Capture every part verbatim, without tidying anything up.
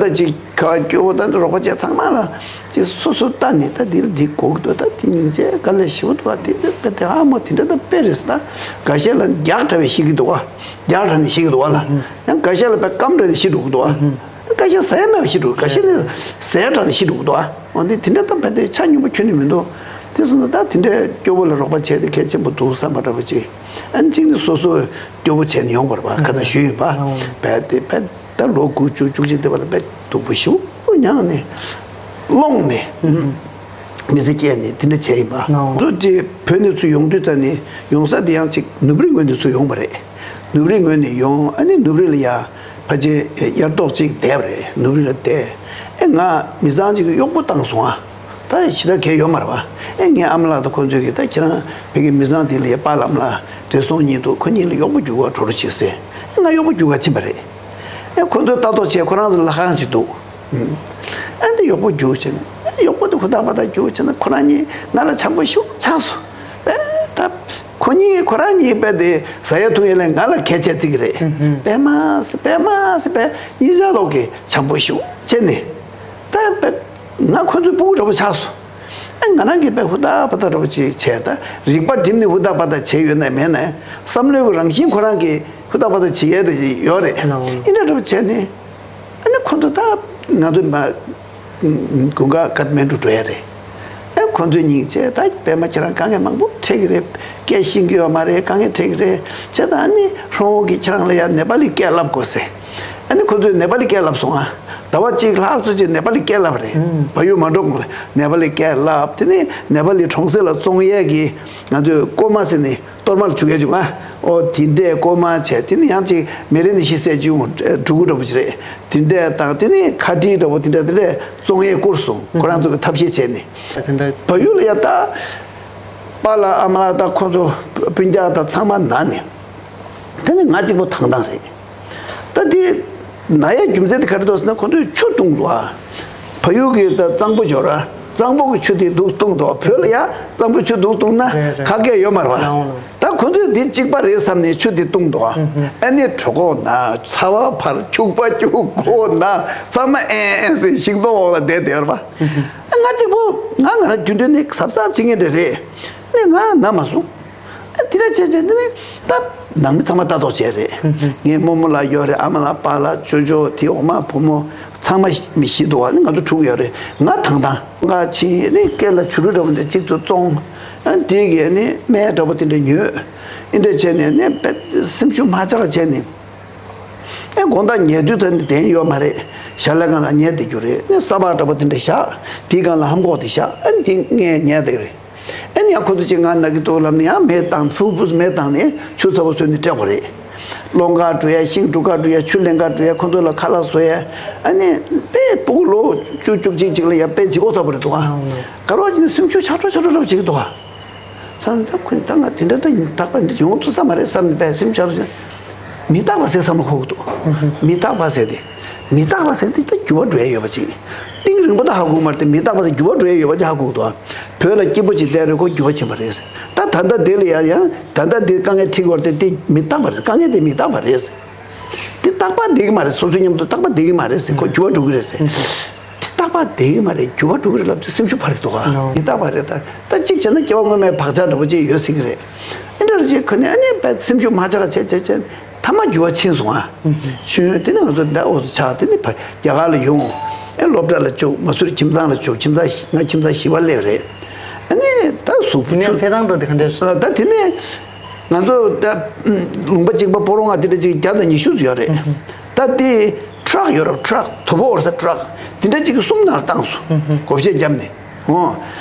ད་ཅིག་ག་སྐྱོ་བོ་ད་རོགས་པ་བྱས་ཚང་མ་ལ་ཅིག་སོ་སོ་ལྟ་ནས་ད་འདི་ལ་འདི་དགོས་ཀྱི་འདུག་ད་འདི་སྙིང་རྗེ་དཀའ་ལས་ཞེ་པོ་འདུག་བ། དེ་དེ་དེ་ཨ་མོ་དེ་འདྲ་ད་དཔེ་རེད་ཟེར། ད་འགའ་ཤས་ལ་རྒྱགས་དྲགས་པས་ཤི་གི་འདུག་བ། རྒྱགས་དྲགས་ནས་ཤི་གི་འདུག་བ་ལ། ཡང་འགའ་ཤས་ལ་དཔེ་སྐམ་དྲགས་ནས་ཤི་འགྲོ་གི་འདུག་བ། འགའ་ཤས་ཟས་མེད་པ་ཤི་འགྲོ། འགའ་ཤས་ནི་ཟས་དྲགས་ནས་ཤི་འགྲོ་གི་འདུག་བ། འོ་འདི་དེ་འདྲ་ད་བས་དེ་ཆ་སྙོམས་པོ་ཁྱོན་ནས་མི་འདུག་དེ་སོང་ན་ད་དེ་འདྲའི་སྐྱོ་བོ་ལ་རོགས་པ་བྱས་ཏེ་གལ་ཆེན་པོ་འདུག་བསམ་པ་འདྲ་པོ་ཅིག་ཨ་ནི་གཅིག་ནི་སོ་སོ་སྐྱོ་བོ་བྱས་ནས་ཡོང་བར་བ་ཁ་ད་ཞུས་ཡིན་པ། བས་དེ་བས་ད་ལོ་དགུ་བཅུ་བཅུ་གཅིག་དེ་བ་ལ་བས་སྡུག་པོ་ཞེ་པོ་མྱངས་ནས་སློང་ནས་མི་ཚེ་སྐྱེལ་ནས་དེ་འདྲ་བྱས་ཡིན་པ། ཚོ་དེ་བོད་ནས་ཚུར་ཡོང་དུས་ཙ་ནས་ཡོང་ས་དེ་ཡང་ཅིག་ནུབ་རི་ངོས་ནས་ཚུར་ཡོང་བ་རེད། ནུབ་རི་ངོས་ནས་ཡོང་ཨ་ནི་ནུབ་རི་ལ་ཡ་ཕལ་ཆེར་དབྱར་ཐོག་ཅིག་བསྡད་པ་རེད། ནུབ་རི་ལ་བསྡད། ཨེ་ང་མི་ཚང་ཅིག་གིས་གཡོག་པོ་བཏང་སོང་ཨ། ད་ཞེ་དྲག་གལ་ཡོད་མ་རེད་བ། ཨེ་ངའི་ཨ་མ་ལགས་དང་ཁོ་ཚོས་ཀྱིས་ད་ཁྱེད་རང་བོད་ཀྱི་མི་ཚང་དེ་ལ་ཡ་པཱ་ལགས་ཨ་མ་ལགས་བགྲེས་སོང་གཉིས་འདུག་ཁོ་གཉིས་ལ་གཡོག་པོ་རྒྱུག་ག་འགྲོ་རོགས་བྱེད་ཟེར། ཨེ་ང་གཡོག་པོ་རྒྱུག་ག་ཕྱིན་པ་རེད། ཨེ་ཁོ་ཚོས་ལྟ་རྟོག་བྱས་ཁོ་རང་ཚོ་ལྷ་ཁང་ཅིག་འདུག་ཨ་འདི་གཡོག་པོ་རྒྱུག་བྱས་ནས་ཨ་གཡོག་པོ་འདི་ཧུར་ཐག་པ་ཐག་རྒྱུག་བྱས་ན་ཁོ་རང་གཉིས་ང་ལ་བྱམས་པོ་ཞེ་པོ་ཆགས་སོང་། དཔེ་ད་ཁོ་གཉིས་ཁོ་རང་གཉིས་དཔེ་དེ་ཟ་ཡ་འཐུང་ཡ་ལས་ང་ལ་གལ་ཆེ་བརྩི་གི་རེད། དཔེ་མ་སི་དཔེ་མ་སི་དཔེ་གཉིས་ཆ་ལོག་གི་བྱམས་པོ་ཞེ་པོ་བྱས་ནས་ད་དཔེ་ང་ཁོ་ཚོའི་སྤུ་གུ་འདྲ་པོ་ཆགས་སོང་། ཨ་ང་རང་གིས་དཔེ་ཧུར་ཐག་པ་ཐག་འདྲ་པོ་ཅིག་བྱས་ད་རིག་པ་བསྒྲིམས་ནས་ཧུར་ཐག་པ་ཐག་བྱས་ཡོད་ན་མེད་ན་བསམ་བློའི་རང་བཞིན་ཁོ་རང་གིས་ཧུར་ཐག་པ་ཐག་བྱེད་ཡ་དེ་ཡོད་རེད། ཨིན་འདྲ་འདྲ་པོ་བྱས་ནས། ཨ་ནི་ཁོ་ཚོ་ད་ང་ཚོ་མ་དགུན་ཁ་ཀ་ཐ་མན་ཌུ་འགྲོ་ཡ་རེད། ཨ་ཁོ་ཚོའི་སྙིང་རྗེ་ད་པད་མ་ཁྱེད་རང་དཀའ་ངལ་མང་པོ་འཕྲད་ཀྱི་རེད། སྐད་ཤེས་ཀྱི་ཡོད་མ་རེད། དཀའ་ངལ་འཕྲད་ཀྱི་རེད། བྱས་ཙང་ཨ་ནི་ཧྲོང་ཧོ་གིས་ཁྱེད་རང་ལ་ཡ་ནེ་པ་ལི་སྐད་བསླབ་དགོས་ཟེར། ཨ་ནི་ཁོ་ཚོས་ནེ་པ་ལི་སྐད་བསླབ་སོང་ཨ། ཟླ་བ་གཅིག་ལྷག་ཙམ་ཅིག་ནེ་པ་ལི་སྐད་བསླབ་པ་རེད། ཕ་ཡུལ་མ་འགྲོ་གོང་ལ་ནེ་པ་ལི་སྐད་བསླབ། དེ་ནས་ནེ་པ་ལི་གྲོང་གསེབ་ལ་བཙོང་ཡས་ཀྱི་ང་ཚོས་ཀོར་མ་ཟེར་ནས། གཏོར་མ་ལ་བྱུག་ཡས་བྱུང་ང་། ཨོ་དེ་འདྲས་ཀོར་མ་བྱས། དེ་ནི་ཡང་ཅིག་མེ་རི་ནི་ཤི་ཟེར་གྱི་འོང་། ཕྲུ་གུ་འདྲ་པོ་ཅིག་རེད། དེ་འདྲས་དང་དེ་ནི་ཁ་དྲིལ་འདྲ་པོ་དེ་འདྲས་དེ་འདྲས་བཙོང་ཡས་བསྐུར་སོང་། ཁོ་རང་ཚོ་གི་ཐབས་ཤེས་བྱས་ནས། ད་དེ་འདྲ་བལ་ཡུལ་ལ་ཡ་ད་པཱ་ལགས་ཨ་མ་ལགས་དང་ཁོ་ཚོ་སྤུན་ཀྱག་དང་ཚང་མ་ན་ནས། དེ་ནི་ང་གཅིག་པོ་ཐང་ཐང་རེད། ད་དེ་ན་ཡའི་རྒྱུ་མཚན་དེ་ག་རེ་འདུག་ཟེར་ན་ཁོ་ཚོས་ཆུ་བཏུང་འདུག་ཨ། བལ་ཡུལ་གྱི་ད་གཙང་པོ་འབྱོར་ཨ། གཙང་པོ་གི་ཆུ་དེ་འདུག་བཏུང་འདུག་བོད་ལ་ཡ་གཙང་པོའི་ཆུ་འདུག་བཏུང་ན་རེད་རེད། ཁ་སྐད་ཡོད་མ་རེད་བ། ལའོ་ལའོ། ད་ཁོ་ཚོས་འདི་གཅིག་པ་རེད་བསམ་ནས་ཆུ་དེ་བཏུང་འདུག་ཨ། ཨ་ནི་གྲོད་ཁོག་ན་ཚ་བ་འཕར་འཁྱུག་པ་སྐྱུག་མགོ་ན་ཚང་མ་ཨེན་ཨེན་ཟེར་ཤིང་སྡོང་འོག་ལ་བསྡད་བསྡད་ཡོད་རེད་བ། ཨ་ང་གཅིག་པོ་ང་ང་རང་རྒྱུན་དུ་ནི་གཟབ་གཟབ་བྱེད་མཁན་དེ་རེད། ཨ་ནི་ང་ན་མ་སོང་། ཨ་དེ་འདྲ་བྱས་བྱས་འདི་ནི་ད་ནང་མི་ཚང་མ་ལྟ་རྟོག་བྱས་རེད། ངའི་རྨོ་མོ་ལགས་ཡོད་རེད། ཨ་མ་ལགས་པཱ་ལགས་ཅོ་ཅོ་དེ་འོག་མ་བུ་མོ་ཚང་མ་མི་ཤི་འདུག་བ། ནི་ང་ཚོ་དྲུག་ཡོད་རེད། ང་ཐང་ཐང་ང་ཕྱིན་ནི་སྐེ་ལ་བྱུ་རུ་འདྲ་བོ་འདྲ་གཅིག་ཏུ་བཙོང་། ཨ་དེ་གས་ནི་སྨན་འདྲ་བོ་དེ་འདྲ་ཉོས། ཨེ་འདྲ་བྱས་ནས་ནི་དཔེ་སེམས་ཤུགས་མ་ཆག་བྱས་ནས། ཨེ་དགོང་དག་ཉལ་དུས་ད་ནི་བདེན་ཡོད་མ་རེད། ཞལ་ལག་སྒང་ལ་ཉལ་བསྡད་རྒྱུ་རེད། ནི་ས་ཕག་འདྲ་བོ་དེ་འདྲ་བཞག་དེའི་སྒང་ལ་ཧམ་གོག་དེ་བཞག་ཨ་ནི་དེ་ངས་ཉལ་བསྡད་རེད། ཨ་ནི་ཡང་ཁོ་ཚོ་ཅིག་ང་ན་གི་འདུག་ལབ་ནས་ཡང་མེ་བཏང་ཕུ་ཕུ་མེ་བཏང་ནས་ཆུ་ཚ་པོ་བཟོས་ནས་སྤྲད་དགོས་རེད། སློང་གར་འགྲོ་ཡ། ཤིང་སྒྲུག་གར་འགྲོ་ཡ། ཆུ་ལེན་གར་འགྲོ་ཡ། ཁོ་ཚོ་ལ་ཁ་ལག་བཟོ་ཡ། ཨ་ནི་དཔེ་སྤུ་གུ་ལོ་བཅུ་བཅུ་གཅིག་ཅིག་ལ་ཡ་དཔེ་ལྗིད་ཁོག་ཚ་པོ་རེད་འདུག་ཨ། ག་རེ་བྱས་ནས་སེམས་ཤུགས་ཆག་འགྲོ་ཆག་འགྲོ་འདྲ་བོ་བྱེད་ཀྱི་འདུག་ཨ། བསམ་ད་ཁོ་ད་ང་དེ་འདྲ་ད་རྟག་པ་འདི་ཡོང་ཐུབ་ས་མ་རེད་བསམ་ནས་དཔེ་སེམས་ཤར་ཞིང་། མི་རྟག་པ་ཟེར་བསམ་བློ་འཁོར་གི་འདུག་མི་རྟག་པ་ཟེར་ཏེ། མི་རྟག་པ་ཟེར་ཏེ་ད་འགྱུར་བ་འགྲོ་ཡ་ཡོད་པ་ཅིག་གཏིང་རིང་པོ་ད་ཧ་གོ་མ་རེད་དེ། མི་རྟག་པ་ཟེར་འགྱུར་བ་འགྲོ་ཡ་ཡོད་པ་ཅིག་ཧ་གོ་གི་འདུག་བོད་ལ་སྐྱིད་པོ་ཅིག་བསྡད་རེད། ཁོ་འགྱུར་བ་ཕྱིན་པ་རེད་ཟེར། ད་ད་ལྟ་དེ་ལ་ཡ་ཡང་ད་ལྟ་དེ་དཀའ་ངལ་འཕྲད་ཀྱི་ཡོད་རེད་དེ། དེ་མི་རྟག་པ་རེད། དཀའ་ངལ་དེ་མི་རྟག་པ་རེད་ཟེར། དེ་རྟག་པ་བསྡད་ཀྱི་མ་རེད། སོ་སོའི་མཉམ་དུ་རྟག་པ་བསྡད་ཀྱི་མ་རེད་ཟེར། ཁོ་འགྱུར་བ་འགྲོ་གི་རེད་ཟེར། དེ་རྟག་པ་བསྡད་ཀྱི་མ་རེད། འགྱུར་བ་འགྲོ་གི་རེད་ལབ་དུས་སེམས་ཤུགས་འཕར་གྱི་འདུག་ག་མི་རྟག་པ་རེད། ད་ད་གཅིག་བྱས་ན་སྐྱེ་བ་སྔོན་མའི་བག་ཆགས་འདྲ་པོ་ཅིག་ཡོད་སྲིད་ཀྱི་རེད། ཨེ་འདྲ་རེ་ཅིག་ཁོ་ནས་ཨ་ནི་དཔེ་སེམས་ཤུགས་མ་ཆག་བྱས་བྱས་བྱས་མཐའ་མ་འགྱུར་བ་ཕྱིན་སོང་ཨ། ཤུན་དེ་ནས་ང་ཚོ་ད་འོ་ཚོ་ཆགས་དེ་ནས་ཕ་རྒྱ་གར་ལ་ཡོང་། ཨེ་སློབ་གྲྭ་ལ་བཅུག་མ་སུ་རི་ཁྱིམ་ཚང་ལ་བཅུག་ཁྱིམ་ཚང་ང་ཁྱིམ་ཚང་བཞི་པ་སླེབས་རེད། ཨ་ནི་ད་གཟུགས་པོ་དེ་ནས་ཆུ་འཕེལ་སྟངས་འགྲོ་དེ་ག་འདྲ་རེད། ད་དེ་ནས། ང་ཚོ་ད་ལུང་པ་གཅིག་པ་སྤོ་རོང་ང་དེ་འདྲ་ཅིག་བརྒྱ་དང་ཉི་ཤུ་ཙམ་ཡོད་རེད། ད་དེ་ཊྲག་ཡོད་རེད། ཊྲག་དོ་པོ་འོར་ས་ཊྲག་དེ་འདྲ་ཅིག་གསུམ་ནང་ལ་བཏང་སོང་། བགོ་བཤའ་བརྒྱབ་ནས། འོ།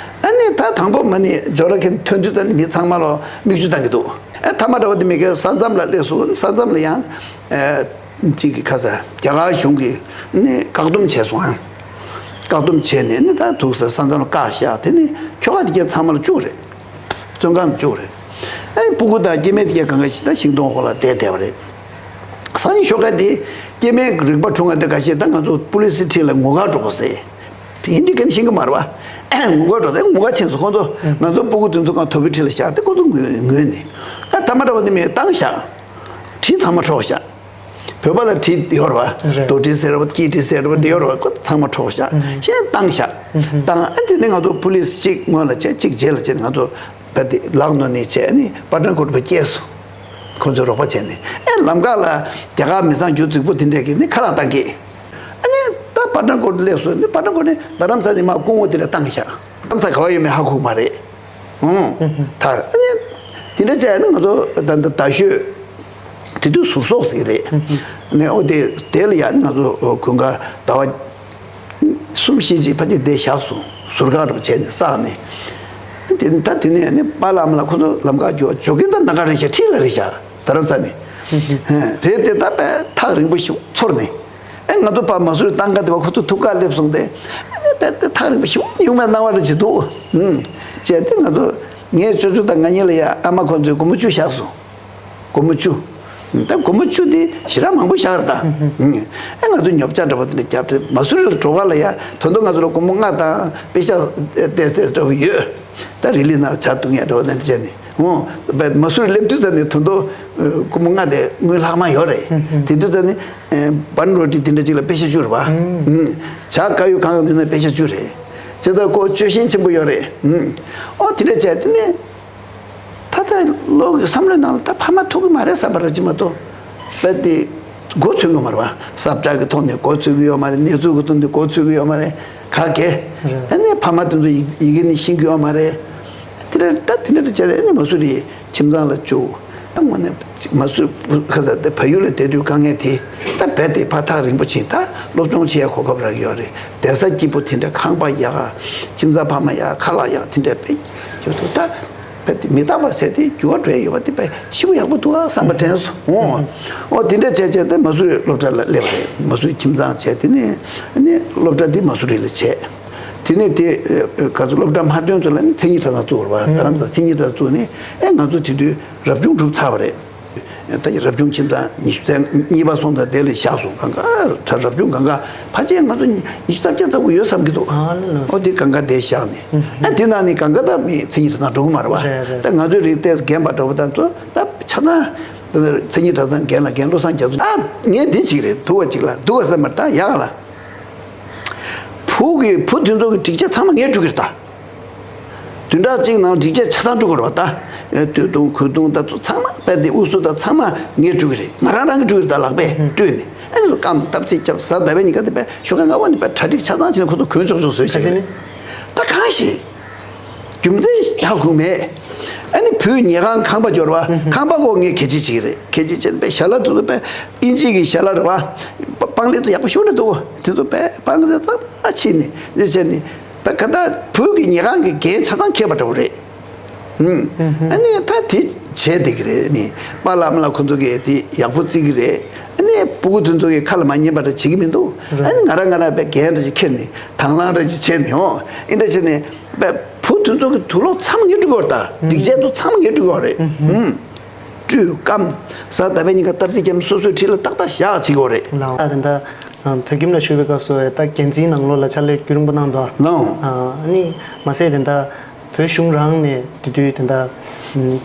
ཨ་ནི་ད་དང་པོ་མ་ནི་ཇོ་ར་ཁན་ཐོན་དུས་ད་ནི་མི་ཚང་མ་ལ་མིག་ཆུ་བཏང་གི་འདུག་ཨ་མཐའ་མ་འདྲ་བ་དེ་མི་གའི་ས་མཚམས་ལ་སླེབས་སོང་། ས་མཚམས་ལ་ཡང་ཅིག་གི་ཁ་ས་རྒྱ་གར་གཞུང་གིས་ནི་བཀག་སྡོམ་བྱས་སོང་ཨ། བཀག་སྡོམ་བྱས་ནས་ནི་ད་འདུག་ས་ས་མཚམས་ལ་བཀག་བཞག་དེ་ནི་ཁྱོ་ག་དེ་གའི་ཚང་མ་ལ་བཅུག་རེད། བཙོན་ཁང་དུ་བཅུག་རེད། ཨ་ནི་སྤུ་གུ་དང་སྐྱེ་དམན་དེ་གའི་གང་ག་ཞིག་ད་ཤིང་སྡོང་འོག་ལ་བསྡད་བསྡད་པ་རེད། སང་ཉིན་ཞོགས་ཀ་དེ་སྐྱེ་དམན་གྱི་རིག་པ་གྲུང་བ་དེ་འགའ་ཤས་ད་ང་ཚོ་པུ་ལི་སི་ཁྲིད་ལ་ངུ་གར་འགྲོ་དགོས་ཟེར། ཧིན་དི་གན་ཤེས་ཀྱི་མ་རེད་བ། ངུ་གར་འགྲོ་དེ་ངུ་གར་ཕྱིན་སོང་། ཁོང་ཚོ་ང་ཚོ་སྤུ་གུ་དེ་ཚོ་གང་དོ་པོའི་ཁྲིད་ལ་བཞག་དེ་ཁོང་ཚོ་ངུས་ངུས་ནས། ཨ་མཐའ་མ་འདྲ་བ་དེ་མིན་བཏང་བཞག་གྲི་ཚང་མ་འཕྲོག་བཞག་བོད་པ་ལ་བྲིས་ཡོད་རེད་བ། རེད། རྡོ་བྲིས་ཟེར་བ་སྐྱིད་བྲིས་ཟེར་བ་འདི་ཡོད་རེད་བ། ཁོ་ཚང་མ་འཕྲོག་བཞག་བཤད་བཏང་བཞག་བཏང་། ཨ་དེ་ནས་ང་ཚོ་པུ་ལིས་གཅིག་སྔོན་ལ་བྱས་གཅིག་རྗེས་ལ་བྱས་ནས་ང་ཚོ་བལ་དེ་ལག་ནོར་ནས་བྱས་ནས་པ་ཏྲང་ཀོར་བ་སྐྱེས་སོང་། ཁོ་ཚོས་རོགས་པ་བྱས་ནས་ཨེ་ལམ་ཁ་ལ་རྒྱ་གར་མི་ཚང་རྒྱུ་རྫིག་པོ་དེ་འདྲས་ཀྱིས་ནི་ཁ་ལག་བཏང་གི། ཨ་ནི་ད་པ་ཏྲང་ཀོར་སླེབས་སོང་ནི་པ་ཏྲང་ཀོར་ནི་རྡ་རམ་ས་ནས་མར་སྐུ་ངོ་དེ་ལ་བཏང་བཞག་རྡ་རམ་ས་ག་བ་ཡོད་མེད་ཧ་གོ་གི་མ་རེད། ཨང་། ད་ཨ་ནི་དེ་འདྲ་བྱས་ནི་ང་ཚོ་ད་ད་ད་ཤོད། དེ་དུས་ཟུར་སོག་ཟེར་གྱི་རེད། ནས་ཨོ་དེ་དེ་ལ་ཡང་ནི་ང་ཚོ་དགུན་ཁ་ཟླ་བ་གསུམ་བཞི་ཅིག་ཕལ་ཆེར་བསྡད་བཞག་སོང་། ཟུར་བཀག་འདྲ་པོ་བྱས་ནས་བསགས་ནས། དེ་ད་དེ་ནས་ནི་པཱ་ལགས་མ་ལགས་ཁོ་ཚོ་ལམ་ཁ་འགྱོ་འགྱོ་གིན་ད་ན་ག་རེད་བཞག་ཁྲིད་ལ་རེད་བཞག་རྡ་རམ་ས་ནས། རེད་དེ་ད་པས་ཐག་རིང་པོ་ཞིག་ཚོར་ནས། ཨེ་ང་ཚོ་ཕར་མ་སུ་རི་བཏང་ག་དེ་བ་ཁོ་ཚོ་ཐུག་ག་སླེབས་སོང་སྟེ། ཨེ་ནས་དཔེ་དེ་ཐག་རིང་པོ་ཞིག་ཉུང་མའི་སྣང་བ་རེ་བྱེད་འདུག་ཨུམ། བྱས་ཏེ་ང་ཚོ་ངའི་ཅོ་ཅོ་དང་ང་གཉིས་ལ་ཡ་ཨ་མ་ཁོ་ཚོས་སྒོར་མོ་བཅུ་བཞག་སོང་། སྒོར་མོ་བཅུ། ད་སྒོར་མོ་བཅུ་དེ་ཞེ་དྲག་མང་པོ་བཞག་རེད་ད། ཨུམ། ཨེ་ང་ཚོ་ཉོ་ཆ་འདྲ་པོ་དེ་འདྲ་བརྒྱབ་སྟེ་མ་སུ་རི་ལ་འགྲོ་བ་ལ་ཡ་ད་དུང་ང་ཚོ་ལ་སྒོར་མོ་ལྔ་དང་པེ་ཤ་ཏེ་ཏེ་འདྲ་པོ་ཡོད། ད་རི་ལི་ནང་ལ་ཇ་བཏུང་ཡ་འདྲ་པོ་དེ་འདྲ་བྱས་ནས། འོ། མ་སུ་རི་སླེབས་དུས་ཙམ་ནས་ད་དུང་སྒོར་མོ་ལྔ་དེ་དངུལ་ལྷག་མ་ཡོད་རེད། དེ་དུས་ཙམ་ནས་བན་རོ་ཏི་དེ་འདྲ་ཅིག་ལ་པེ་ཤ་བཅུ་རེད་པ། ཇ་དཀར་ཡོལ་གང་ག་ཉོས་ན་པེ་ཤ་བཅུ་རེད། ཇི་ལྟར་ཀོ་ཅོ་ཤེན་ཆེན་པོ་ཡོད་རེད། འོ་དེ་འདྲ་བྱས་དེ་ནས། ད་ལྟ་བློ་གི་བསམ་བློའི་ནང་ལ་ད་ཕ་མ་ཐུག་གི་མ་རེད་བསམ་པ་རེད་ཅི་མ་གཏོགས། དཔེ་དེ་མགོ་ཚོས་གི་མ་རེད་པ། ས་བཀྲ་གི་ཐོག་ནས་མགོ་ཚོས་གི་ཡོད་མ་རེད། གནས་ཚུལ་གི་ཐོག་ནས་མགོ་ཚོས་གི་ཡོད་མ་རེད། ག་གེ། རེད། ཨ་ནི་ཕ་མ་དེ་ཚོ་ཡི་ཡི་གེ་ནི་ཤེས་གི་ཡོད་མ་རེད། དེ་འདྲ་ད་དེ་འདྲ་བྱས་ཏེ་ཨ་ནི་མ་སུ་རི་ཁྱིམ་ཚང་ལ་བཅུག་ད་དངོས་གནས་མ་སུ་ཁ་ས་དེ་བལ་ཡུལ་ལ་བསྡད་དུས་དཀའ་ངལ་དེ་ད་རྦད་དེ་ཕར་ཐག་རིང་པོ་ཕྱིན། ད་སློབ་སྦྱོང་བྱེད་ཡ་གོ་སྐབས་རག་གི་ཡོད་རེད། བསྡད་ས་སྐྱིད་པོ་དེ་འདྲ་ཁང་པ་ཡག་ཁྱིམ་ཚང་ཕ་མ་ཡག་ཁ་ལག་ཡག་དེ་འདྲ་དཔེ་ཡོད་འདུག་ད་རྦད་དེ་མི་རྟག་པ་ཟེར་དེ་འགྱུར་བ་འགྲོ་ཡ་ཡོད་པ་དེ་དཔེ་ཞེ་པོ་ཡག་པོ་འདུག་ཨ་བསམ་པ་དྲན་སོང་། འོ་འོ་དེ་འདྲ་བྱས་བྱས་ཏེ་མ་སུ་རི་སློབ་གྲྭ་ལ་སླེབས་པ་རེད། མ་སུ་རི་ཁྱིམ་ཚང་བྱས། དེ་ནས་ནི་སློབ་གྲྭ་དེ་མ་སུ་རི་ལ་བྱས། དེ་ནས་དེ་ག་ཚོད་སློབ་གྲྭ་མ་ཐོན་ཚོད་ལ་ནི་མཚན་ཉིད་གྲྭ་ཚང་བཙུགས་པ་རེད་པ། རྡ་རམ་ས་མཚན་ཉིད་གྲྭ་ཚང་བཙུགས་ནས་ཨེ་ང་ཚོ་དེ་དུས་རབ་བྱུང་གྲུབ་ཚར་བ་རེད། ད་རབ་བྱུང་ཁྱིམ་ཚང་ཉི་ཤུ་རྩ་གཉིས་པ་སོང་ཙང་དེ་ལ་བཞག་སོང་། གང་ག་ད་རབ་བྱུང་གང་ག་ཕལ་ཆེར་ང་ཚོ་ཉི་ཤུ་རྩ་བརྒྱད་ཙམ་གྱི་ཡོད་བསམ་གྱི་འདུག་ཨ་ལ་ལ། ཨོ་དེ་གང་ག་དེ་བཞག་ནས་ཨ་དེ་ནང་ནས་གང་ག་ད་མི་མཚན་ཉིད་གྲྭ་ཚང་འགྲོ་གི་མ་རེད་པ། རེད་རེད། ད་ང་ཚོའི་རིགས་དེ་རྒན་པ་འདྲ་པོ་དང་ཚོ་ད་ཆ་ཚང་མཚན་ཉིད་གྲྭ་ཚང་རྒན་ལགས་རྒན་བློ་བཟང་རྒྱ་མཚོ། ཨ་ངས་འདི་བྱེད་ཀྱི་རེད། སྡུག་པ་ཅིག་ལ་སྡུག་པ་ཟེར་མ་རེད། ད་ཡག་ལ། བུ་གི་བུ་དེ་ཚོ་གི་སྒྲིག་ཆས་ཚང་མ་ངས་སྒྲུག་གི་རེད་ད། བདུན་ཕྲག་གཅིག་ནང་སྒྲིག་ཆས་ཆ་ཚང་སྒྲུག་དགོས་རེད་པ་ད། ཨེ་སྟོད་ཐུང་གོས་ཐུང་ད་ཚོ་ཚང་མ་དཔེ་དེ་དབུ་སུ་ད་ཚང་མ་ངས་སྒྲུག་གི་རེད། ང་རང་རང་གིས་སྒྲུག་གི་རེད་ད། ལག་པས་སྤྲོད་ནས་ཨེ་ཚོ་སྐམ་སྟབས་ཚིག་རྒྱབ་གཟའ་ཟླ་བའི་ཉིན་ཀ་དེ་དཔེ་ཞོགས་ཀ་སྔ་པོ་ནས་དཔེ་གྲ་སྒྲིག་ཆ་ཚང་བྱས་ནས་ཁོ་ཚོ་གོན་ཆོག་ཆོག་བཟོས་བྱས་ཀྱི་རེད། ད་གང་ཞིག་རྒྱུ་མཚན་ཧ་གོ་མེད། ཨ་ནི་བུའི་ཉལ་ཁང་ཁང་པ་འབྱོར་བ་ཁང་པ་ཁོ་ངས་གད་ཕྱིས་བྱེད་ཀྱི་རེད། གད་ཕྱིས་བྱས་ནས་དཔེ་ཞལ་ལག་དེ་ཚོ་དཔེ་ཨིན་ཇི་གི་ཞལ་ལག་རེད་པ། པང་ལེབ་ཚོ་ཡག་པོ་ཤོར་ནས་འདུག་དེ་ཚོ་དཔེ་པང་ལེབ་ཙམ་ཕྱིས་ནས་འདི་བྱས་ནས་དཔེ་ག་ད་བུ་གི་ཉལ་ཁང་གི་འགན་ཆ་ཚང་འཁྱེར་བ་འདྲ་པོ་རེད། ཨུམ། ཨ་ནི་ད་དེ་བྱས་བསྡད་ཀྱི་རེད། ནི་པཱ་ལགས་མ་ལགས་ཁོ་ཚོ་གིས་དེ་ཡག་པོ་བརྩི་གི་རེད། ཨ་ནི་སྤུ་གུ་དེ་ཚོ་གི་ཁ་ལ་མ་ཉན་པ་འདྲ་བྱེད་ཀྱི་མི་འདུག་ཨ་ནི་ང་རང་ང་རང་དཔེ་འགན་འདྲ་ཅིག་འཁྱེར་ནས་དང་བླངས་འདྲ་ཅིག་བྱས་ནས་འོ་ཨེ་འདྲ་བྱས་ནས་དཔེ་བུ་དེ་ཚོ་གི་དུག་ལོག་ཚང་མ་ངས་སྒྲུག་གི་རེད་ད། སྒྲིག་ཆས་ཚོ་ཚང་མ་ངས་སྒྲུག་གི་རེད། ཨུམ། བཀྲུས་སྐམ། གཟའ་ཟླ་བའི་ཉིན་ཀ་སྟབས་བདེ་རྒྱབ་སོ་སོའི་འཁྲིས་ལ་ཏག་ཏག་བཞག་བྱེད་དགོས་རེད། ལགས། ད་ལྟ་བོད་ཁྱིམ་ལ་བཞུགས་པའི་སྐབས་སུ་ད་འགན་འཛིན་ནང་ལོགས་ལ་ཕྱག་ལས་རྒྱུན་རིང་པོ་གནང་འདུག་ལགས། ཨ་ནི་མ་ཟད་དེ་འདྲ་བོད་གཞུང་རང་ནས་དེ་དུས་དེ་འདྲ་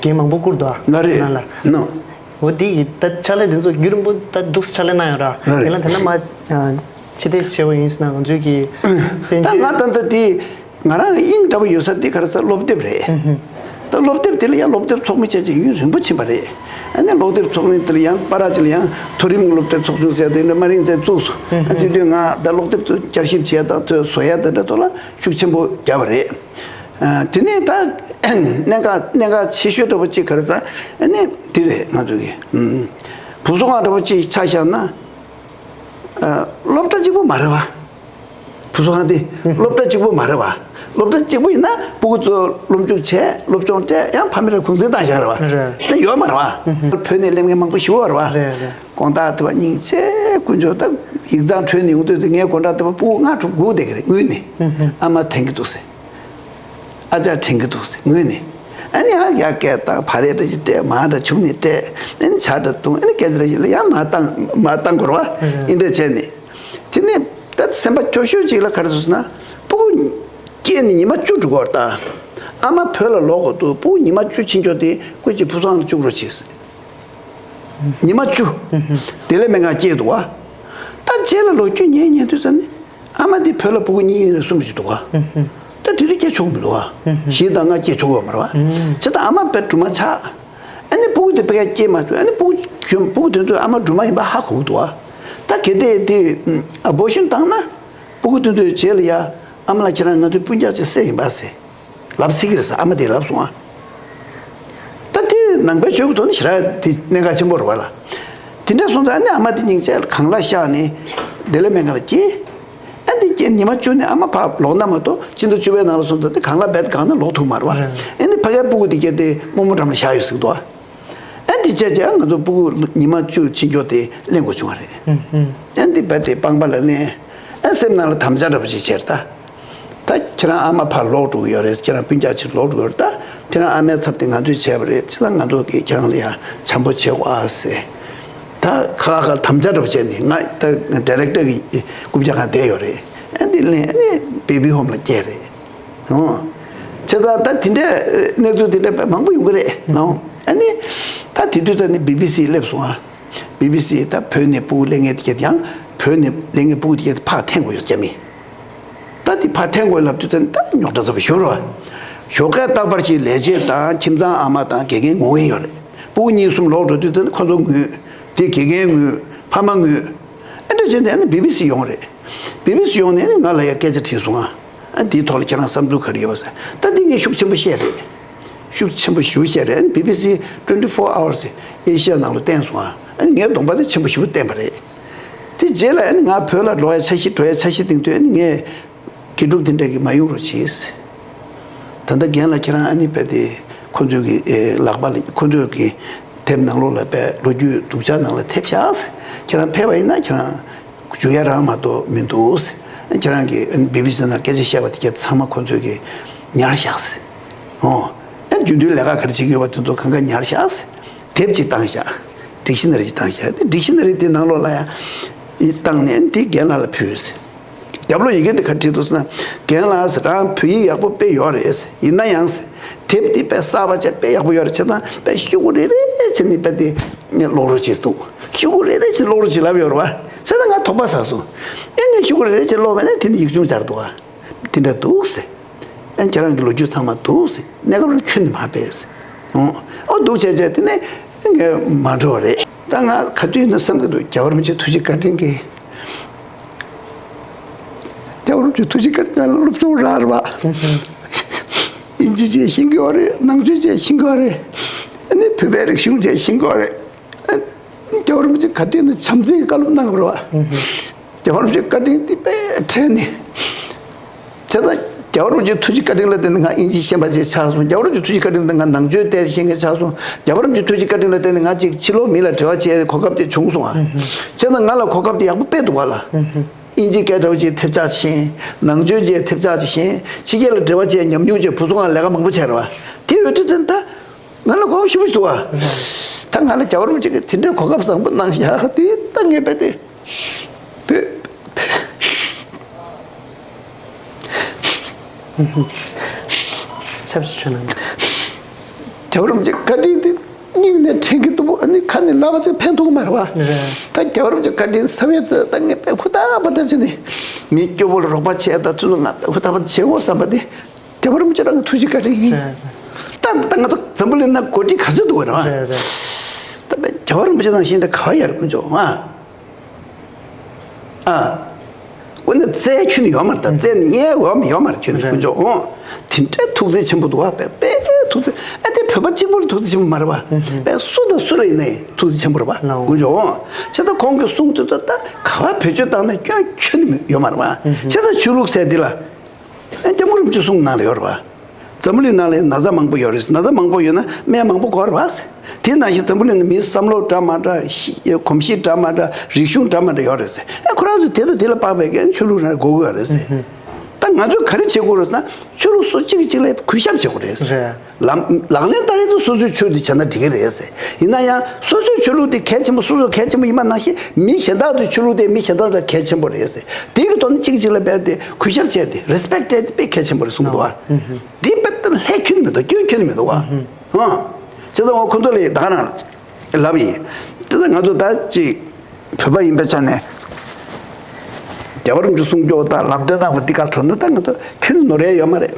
འགན་མང་པོ་བསྐུར་འདུག་ལགས་རེད། ནང་ལ། ནོ། འོ་དེ་ཡི་ད་ཕྱག་ལས་དེ་ཚོ་རྒྱུན་རིང་པོ་ད་འདུག་སེ་ཕྱག་ལས་གནང་ཡོད་ར། ལགས་རེད། ཡིན་ལ་དེ་འདྲ་མ་ཕྱི་བལྟས་བྱས་པ་ཡིན་ཟེར་ན་ང་ཚོའི་གི་བཙན་ད་བྱོལ་ང་ད་ལྟ་དེ། ང་རང་གི་དབྱིངས་འདྲ་པོ་ཡོད་ས་འདི་ག་རེ་ཟེར་སློབ་དེབ་རེད། ད་སློབ་དེབ་དེ་ལ་ཡང་སློབ་དེབ་ཚོགས་མི་བྱས་བྱས་ཡུན་རིང་པོ་ཕྱིན་པ་རེད། ཨ་ནི་སློབ་དེབ་ཚོགས་མི་དེ་ལ་ཡང་པར་ཅིག་ལ་ཡང་མཐོ་རིམ་གྱི་སློབ་གྲྭའི་ཚོགས་ཆུང་ཟེར་དེ་འདྲ་དམའ་རིམ་ཚད་བཙུགས་སོང་། ཨ་དེ་དུས་ང་ད་སློབ་དེབ་ཚོ་བསྐྱར་ཞིབ་བྱས་དང་ཚོས་བཟོ་ཡ་དེ་འདྲ་ཐོག་ལ་ཤུགས་ཆེན་པོ་བརྒྱབ་པ་རེད། ཨ་དེ་ནས་ད་གནད་འགག་གནད་འགག་ཆེ་ཤོས་འདྲ་པོ་ཅིག་ག་རེ་ཟེར་ཨ་ནི་དེ་རེད། ང་ཚོ་གི་བུ་གསོ་ཁང་འདྲ་པོ་ཅིག་ཆ་བཞག་ན་ཨ་སློབ་གྲྭ་གཅིག་པོ་མ་རེད་པ། བུ་གསོ་ཁང་དེ་སློབ་གྲྭ་གཅིག་པོ་མ་རེད་པ། སློབ་གྲྭ་གཅིག་པོ་ཡིན་ན་སྤུ་གུ་ཚོ་སློབ་འཇུག་བྱས་སློབ་སྦྱོང་སྤྲད་ཡང་ཕ་མས་ར་གུང་སེང་བཏང་བཞག་རེད་པ། རེད། དེ་ཡོད་མ་རེད་པ། བོད་ནས་སླེབས་མཁན་མང་པོ་ཞིག་ཡོད་རེད་པ། རེད་རེད། དགོང་དག་དེ་བ་སྙིང་རྗེ་དཀོན་མཆོག་ད་ཡིག་ཚང་གྲོལ་ནས་ཡོང་དུས་དེ་ངའི་དགོང་དག་དེ་བ་སྤུ་གུ་ལྔ་དྲུག་སྒུག་བསྡད་ཀྱི་རེད་དངུལ་ནས། ཨ་མ་དྲན་གྱི་འདུག་ཟེར། ཨ་ཅག་དྲན་གྱི་འདུག་ཟེར་དངུལ་ནས། ཨ་ནི་ཨ་ཡ་སྐད་བཏང་བ་རེ་འདྲ་ཞིག་སྤྲད་མ་འདྲ་བྱུང་ནས་སྤྲད་ཨ་ནི་ཇ་འདྲ་བཏུང་ཨ་ནི་སྐད་འདྲ་ཞིག་ལ་ཡང་མ་བཏང་མ་བཏང་དགོས་རེད་པ། ཨིན་འདྲ་བྱས་ནས། དེ་ནས་ད་སེམས་པ་སྐྱོ་ཤོས་ཅིག་ལ་ག་རེ་ཟེར་ན་སྤུ་གུ་སྐྱེས་ནས་ཉི་མ་བཅུ་འགྲོ་གི་ཡོད་རེད་ད། ཨ་མ་བོད་ལ་ལོག་དགོས་འདུག་སྤུ་གུ་ཉི་མ་བཅུ་ཕྱིན་ཆོག་དེ་སྐུ་མཁྱེན་བུ་གསོ་ཁང་ལ་བཅུག་རོགས་བྱེད་ཟེར། ཉི་མ་བཅུ། དེ་ལས་མེད་ང་སྐྱེས་འདུག་བ། ད་རྗེས་ལ་ལོ་རྒྱུས་ཉན་ཉན་དུས་ཙམ་ནི། ཨ་མ་འདི་བོད་ལ་ཕྲུ་གུ་གཉིས་ཡིན་རེད་གསུངས་པ་ཅིག་འདུག་བ། ད་དེ་དུས་སྐྱེ་ཆོག་མི་འདུག་བ། བཞི་དང་ལྔ་སྐྱེ་ཆོག་ཡོད་མ་རེད་བ། བྱས་ཙང་ཨ་མ་དཔེ་སྦྲུམ་མ་ཆགས། ཨ་ནི་ཕྲུ་གུ་དེ་ཕ་གིར་སྐྱེས་མ་ཐུབ། ཨ་ནི་ཕྲུ་གུ་གཞོན་ཕྲུ་གུ་དེ་ཚོས་ཨ་མ་སྦྲུམ་མ་ཡིན་པ་ཧ་གོ་གི་འདུག་བ། ད་གལ་ཏེ་དེ་ཨ་བོ་ཤིན་བཏང་ན། ཕྲུ་གུ་དེ་ཚོས་རྗེས་ལ་ཡ། ཨ་མ་ལགས་ཁྱེད་རང་ང་ཚོའི་སྤུན་ཀྱག་ཅིག་བསད་ཡིན་པ་ཟེར། ལབ་སྲིད་ཀྱི་རེད་ཟེར། ཨ་མ་དེས་ལབ་སོང་ཨ། ད་དེ་ནང་པའི་ཆོས་ཀྱི་ཐོག་ནས་ཞེ་དྲག་དེ་གནད་འགག་ཆེན་པོ་རེད་བ་ལ། དེ་འདྲ་སོང་ཙང་ཨ་ནི་ཨ་མ་དེ་སྙིང་རྗེ་ལ་གངས་ལ་བཞག་ནས་དེ་ལས་སྨན་ཁང་ལ་སྐྱེལ། ཨ་འདི་སྐྱེས་ཉི་མ་བཅུ་ནས་ཨ་མ་ཕར་ལོག་ན་མ་གཏོགས་ཕྱི་ཟླ་བཅུ་པའི་ནང་ལ་སོང་ཙང་དེ་གངས་ལ་རྦད་དེ་གངས་ནས་ལོག་ཐུབ་མ་རེད་བ། རེད། ཨ་ནི་ཕ་གིའི་ཕྲུ་གུ་དེ་སྐྱེས་ཏེ་རྨོ་མོ་འགྲམ་ལ་བཞག་ཡོད་ཟེར་གི་འདུག་ཨ། ཨ་འདི་བྱས་བྱས་ང་ཚོ་ཕྲུ་གུ་ཉི་མ་བཅུ་ཕྱིན་ཀྱོག་དེ་གླེན་དགོས་བྱུང་བ་རེད། ཨ་འདི་རྦད་དེ་སྤངས་པ་ལ་གླེན། ཨ་སེམས་ནང་ལ་དམ་བཅའ་འདྲ་པོ་ཅིག་བྱས་རེད་ད། ད་ཁྱེད་རང་ཨ་མ་ཕར་ལོག་འགྲོ་གི་ཡོད་རེད། ཁྱེད་རང་སྤུན་ཀྱག་ཅིག་ལོག་འགྲོ་གི་ཡོད་རེད། ད་ཁྱེད་རང་ཨ་མའི་ཚབ་དེ་ང་ཚོས་བྱས་པ་རེད། བྱས་ཙང་ང་ཚོ་གིས་ཁྱེད་རང་ལ་ཡང་བྱམས་པོ་བྱེད་དགོས་ཨ་ཟེར། ད་ཁ་ཁ་དམ་བཅའ་འདྲ་པོ་བྱས་ནས་ང་ད་ཌའི་རེག་ཊར་གི་རྐུབ་བཀྱག་སྒང་བསྡད་ཡོད་རེད། ཨ་འདི་གླེན། ཨ་ནི་བེ་བི་ཧོམ་ལ་སྐྱེལ་རེད། ཨོ། བྱས་ཙང་ད་དེ་འདྲའི་གནས་ཚུལ་དེ་འདྲ་དཔེ་མང་པོ་ཡོང་གི་རེད་ནོ། ཨ་ནི་ད་དེ་དུས་ཙམ་ནས་བི་བི་སི་སླེབས་སོང་ཨ། བི་བི་སི་ད་བོད་ནས་ཕྲུ་གུ་གླེན་མཁན་དེ་གྱད་ཡང་བོད་ནས་གླེན་མཁན་ཕྲུ་གུ་དེ་གྱད་ཕར་འཐེན་དགོས་ཡོད་རྒྱ་མི། ད་དེ་ཕར་འཐེན་དགོས་ལབ་དུས་ཙམ་ནས་ད་རྙོག་དྲ་ཚ་པོ་ཞེ་པོ་རེད་བ། ཞོགས་ཀས་རྟག་པར་ཞིག་ལས་བྱེད་དང་ཁྱིམ་ཚང་ཨ་མ་དང་དགེ་རྒན་ངུ་གིན་ཡོད་རེད། ཕྲུ་གུ་གཉིས་གསུམ་ལོག་འགྲོ་དུས་ཙམ་ནས་ཁོ་ཚོ་ངུས། དེ་དགེ་རྒན་ངུས། ཕ་མ་ངུས། ཨེ་འདྲ་བྱས་ནས་ཨ་ནི་བི་བི་སི་ཡོང་རེད། བི་བི་སི་ཡོང་ནས་ཨ་ནི་ང་ལ་ཡ་སྐད་ཆ་དྲིས་སོང་ཨ། ཨ་འདིའི་ཐོག་ལ་ཁྱེད་རང་བསམ་ཚུལ་ག་རེ་ཡོད་པ་ཟེར། ད་འདི་ངས་ཤུགས་ཆེན་པོ་བཤད་རེད། ཤུགས་ཆེན་པོ་ཞེ་པོ་བཤད་རེད། ཨ་ནི་བི་བི་སི་ཊུ་ཝེན་ཊི་ཕོར་ཨ་ཝར་སི་ཨེ་ཤི་ཡ་ནང་ལ་བསྟན་སོང་ཨ། ཨ་ནི་ངའི་གདོང་པ་དེ་ཆེན་པོ་ཞེ་པོ་བསྟན་པ་རེད། དེ་རྗེས་ལ་ཨ་ནི་ང་བོད་ལ་འགྲོ་ཡ་འཆར་གཞི་འགྲོ་ཡ་འཆར་གཞི་བཏིང་དུས་ཨ་ནི་ངས་དགེ་ཕྲུག་དེ་འདྲ་གི་མ་ཡོང་རོགས་གྱིས། ད་ལྟ་རྒན་ལགས་ཁྱེད་རང་ཨ་ནི་རྦད་དེ་ཁོ་ཚོའི་གི་ཨེ་ལག་པ་ལ་ཁོ་ཚོའི་གི་དེབ་ནང་ལོགས་ལ་རྦད་ལོ་རྒྱུས་སྡུག་ཅག་ནང་ལ་ཐེབས་ཤག་ཟེར། ཁྱེད་རང་ཕེབས་པ་ཡིན་ན་ཁྱེད་རང་འཇུ་ཡ་རང་མ་གཏོགས་མི་འདུག་ཟེར། ཁྱེད་རང་གི་བི་བི་སི་ནང་སྐད་ཆ་བཤད་པ་དེ་གྱད་ཚང་མ་ཁོ་ཚོས་གི་ཉར་བཞག་ཟེར། ཨོ། ཨ་རྒྱུན་དུ་ལས་ཀ་ག་རེ་བྱེད་ཀྱི་ཡོད་པ་དེ་ཚོ་གང་ག་ཉར་བཞག་ཟེར། དེབ་ཅིག་བཏང་བཞག་ཌིག་ཤི་ན་རི་ཅིག་བཏང་བཞག་དེ་ཌིག་ཤི་ན་རི་དེ་ནང་ལོགས་ལ་ཡང་ཨི་བཏང་ནས་དེ་རྒན་ལགས་ལ་ཕུལ་ཟེར། རྒྱབ་ལོགས་ཡི་གེ་དེ་ག་རེ་བྲིས་འདུག་ཟེར་ན། རྒན་ལགས་ཟེར། རང་བོད་ཡིག་ཡག་པོ་དཔེ་ཡོད་རེད་ཟེར། ཡིན་ན་ཡང་ཟེར། དེབ་འདི་དཔེ་གསར་པ་བྱས་དཔེ་ཡག་པོ་ཡོད་རེད། བྱས་ཙང་དཔེ་ཤོག་གུ་རེ་རེ་བྱས་ནས་དཔེ་དེ་ཀློག་རོགས་བྱེད་འདུག་ཤོག་གུ་རེ་རེ་བྱས་ཀློག་རོགས་བྱེད་ལབ་ཡོད་རེད་བ། བྱས་ཙང་ང་དོགས་པ་ཟ་སོང་། ཨེ་ངས་ཤོག་གུ་རེ་རེ་བྱས་ཀློག་པ་ནས་དེ་ནི་ཡིག་ཆུང་སྦྱར་འདུག་བ། དེ་འདྲ་འདུག་ཟེར། ཨེ་ཁྱེད་རང་གི་ལོ་རྒྱུས་ཚང་མ་འདུག་ཟེར། གནས་སྐབས་ལ་ཁྱོན་ནས་མ་ཕེབས་ཟེར། ཨོ། ཨོ་འདུག་བྱས་བྱས་དེ་ནས་ངས་མ་འགྲོ་བ་རེད། ད་ང་ག་དུས་ཡིན་ན་བསམ་གྱི་འདུག་རྒྱལ་བ་རིན་པོ་ཆེ་ཐུགས་རྗེ་བཀའ་དྲིན་གྱིས། རྒྱལ་བ་རིན་པོ་ཆེ་ཐུགས་རྗེ་བཀའ་དྲིན་ལ་སློབ་སྦྱོང་རག་རེད་པ། དབྱིན་ཇི་བྱས་ཤེས་ཀྱི་ཡོད་རེད། ནང་ཆོས་བྱས་ཤེས་ཀྱི་ཡོད་རེད། ཨ་ནི་བོད་པའི་རིག་གཞུང་བྱས་ཤེས་ཀྱི་ཡོད་རེད། རྒྱལ་བ་རིན་པོ་ཆེ་ག་དུས་ནས་བྱམས་བརྩེའི་བཀའ་སློབ་གནང་བ་རེད་བ། རྒྱལ་བ་རིན་པོ་ཆེ་བཀའ་དྲིན་འདི་དཔེ་དྲན་ནས། བྱས་ཙང་རྒྱལ་བ་རིན་པོ་ཆེ་ཐུགས་རྗེ་བཀའ་དྲིན་ལ་བརྟེན་ནས་ང་དབྱིན་ཇི་ཤེས་པ་ཅིག་ཆགས་སོང་། རྒྱལ་བ་རིན་པོ་ཆེ་ཐུགས་རྗེ་བཀའ་དྲིན་ལ་བརྟེན་ནས་ང་ནང་ཆོས་ཏོག་ཙམ་ཤེས་མཁན་ཆགས་སོང་། རྒྱལ་བ་རིན་པོ་ཆེ་ཐུགས་རྗེ་བཀའ་དྲིན་ལ་བརྟེན་ནས་ང་ཅིག་ཕྱི་ལོགས་མི་ལ་འབྲེལ་བ་བྱེད་གོ་སྐབས་དེ་བྱུང་སོང་ཨ། བྱས་ཙང་ང་ལ་གོ་སྐབས་དེ་ཡག་པོ་དཔེ་འདུག་བ་ལ། དབྱིན་ཇིའི་སྐད་འདྲ་བོ་ཅིག་ཐེབས་ཆག་ཅིག་ཤེས། ནང་ཆོས་ཅིག་ཐེབས་ཆག་ཅིག་ཤེས། ཕྱི་རྒྱལ་ལ་འབྲེལ་བ་བྱས་ཉམས་མྱོང་ཅིག་བུ་ཚོ་ང་ལས་ཀ་མང་པོ་བྱས་རེད་བ། དེ་ཡོད་དུས་ཙམ་ད། ང་ལ་གོ་སྐབས་ཞེ་པོ་ཞིག་འདུག་བ། ད་ང་ལ་རྒྱལ་བ་རིན་པོ་ཆེ་གིས་དེ་འདྲའི་གོ་སྐབས་བཟང་པོ་གནང་བཞག་དེ་ད་ངས་བལྟས་ཏེ། བོད། ཚབ་ཞུ་ན། རྒྱལ་བ་རིན་པོ་ཆེ་བཀའ་དྲིན་དེ་སྙིང་ནས་དྲན་གྱི་འདུག་ཨ་ནི་ཁ་ནས་ལབ་པ་ཅིག་ཕན་ཐོགས་མ་རེད་བ། རེད། ད་རྒྱལ་བ་རིན་པོ་ཆེ་བཀའ་དྲིན་ཟབ་པས། ད་ངས་དཔེ་ཧུར་ཐག་པ་ད་བྱས་ནས་མི་སྐྱོ་པོ་ལ་རོགས་པ་བྱས། ད་དུས་ཚོད་ང་དཔེ་ཧུར་ཐག་པ་བྱེད་དགོས་བསམ་པ་དེ། རྒྱལ་བ་རིན་པོ་ཆེ་རང་གི་ཐུགས་རྗེ་བཀའ་དྲིན་ཡིན། རེད་རེད། ད་ད་ང་ཚོ་འཛམ་བུ་གླིང་ན་གོ་སྒྲིག་ག་ཚོད་འདུག་བ་རེད་བ། རེད་རེད། ད་རྒྱལ་བ་རིན་པོ་ཆེ་ནང་བཞིན་འདྲ་ག་བ་ཡོད་རེད་དཀོན་མཆོག་ཨ། ཨ། དངོས་གནས་བཙལ་ཁྱོན་ནས་ཡོད་མ་རེད། ད་བཙལ་ནས་རྙེད་ཡོད་མ་ཡོད་མ་རེད་ཁྱོན་ནས་རེད། དཀོན་མཆོག་ཨོ། དེ་འདྲའི་ཐུགས་བརྩེ་ཆེན་པོ་འདུག་བ། དཔེ་དཔེ་ཐུགས་བརྩེ། ཨ་དེ་བོད་པ་གཅིག་པུ་ལ་ཐུགས་བརྩེ་ཆེན་པོ་མ་རེད་བ། དཔེ་སུ་དང་སུ་ལ་ཡིན་ནའི་ཐུགས་བརྩེ་ཆེན་པོ་རེད་བ། ལའོ། དཀོན་མཆོག་ཨོ། བྱས་ཙང་ཁོང་གིས་གསུངས་དུས་ད་ད་ག་བ་བེད་སྤྱོད་བཏང་ནས་སྐྱོན་ཁྱོན་ནས་ཡོད་མ་རེད་བ། བྱས་ཙང་ཆོས་ལུགས་ཟེར་འདི་ལ། ཨ་སྐྱབས་མགོན་རིན་པོ་ཆེ་གསུང་ནང་ལ་ཡོད་རེད་བ། འཛམ་བུ་གླིང་ནང་ལ་ན་ཚ་མང་པོ་ཡོད་རེད། ན་ཚ་མང་པོ་ཡོད་ན་སྨན་མང་པོ་དགོས་རེད་བ། དེ་ནང་བཞིན་འཛམ་བུ་གླིང་ནང་མིའི་བསམ་བློ་འདྲ་མ་འདྲ། གོམས་གཤིས་འདྲ་མ་འདྲ། རིག་གཞུང་འདྲ་མ་འདྲ་ཡོད་རེད་ཟེར། ཨ་ཁོ་རང་ཚོས་དེ་དང་དེ་ལ་དཔག་པའི་གི་ཆོས་ལུགས་རང་དགོས་ཀྱི་ཡོད་རེད་ཟེར། ད་ང་ཚོས་ག་རེ་བྱེད་དགོས་རེད་ཟེར་ན་ཆོས་ལུགས་སོ་གཅིག་གིས་གཅིག་ལ་གུས་ཞབས་བྱེད་དགོས་རེད་ཟེར། རེད། ལམ་ལག་ལེན་བསྟར་ཡས་དེ་སོ་སོའི་ཆོས་དེ་བྱས་ན་འགྲིག་གི་རེད་ཟེར། ཡིན་ན་ཡང་སོ་སོའི་ཆོས་ལུགས་དེ་གལ་ཆེན་པོ། སོ་སོ་གལ་ཆེན་པོ་ཡིན་པ་ནང་བཞིན་མི་གཞན་དག་ཚོའི་ཆོས་ལུགས་དེ་མི་གཞན་དག་ལ་གལ་ཆེན་པོ་རེད་ཟེར། དེ་གི་ཐོག་ནས་གཅིག་གཅིག་ལ་རྦད་དེ་གུས་ཞབས་བྱས་ཏེ་རེ་སི་པེག་སྤྲད་དེ་དཔེ་གལ་ཆེན་པོ་རེད་གསུངས་འདུག་བ། དེ་དཔེ་ལྷད་ཁྱོན་ནས་མི་འདུག་སྐྱོན་ཁྱོན་ནས་མི་འདུག་བ། ཧང་། བྱས་ཙང་འོ་ཁོ་ཚོ་ལ་ད་ག་རང་ལབ་ཡིན། དེ་ལ་ང་ཚོ་ད་ཅིག་བོད་པ་ཡིན་པའི་ཆ་ནས་རྒྱལ་བ་རིན་པོ་ཆེ་གསུང་སྐྱོར་དང་ལམ་སྟོན་གནང་བ་འདི་གར་འགྲོ་ན་ད་ང་ཚོ་ཁྱོན་ནས་ནོར་ཡ་ཡོད་མ་རེད།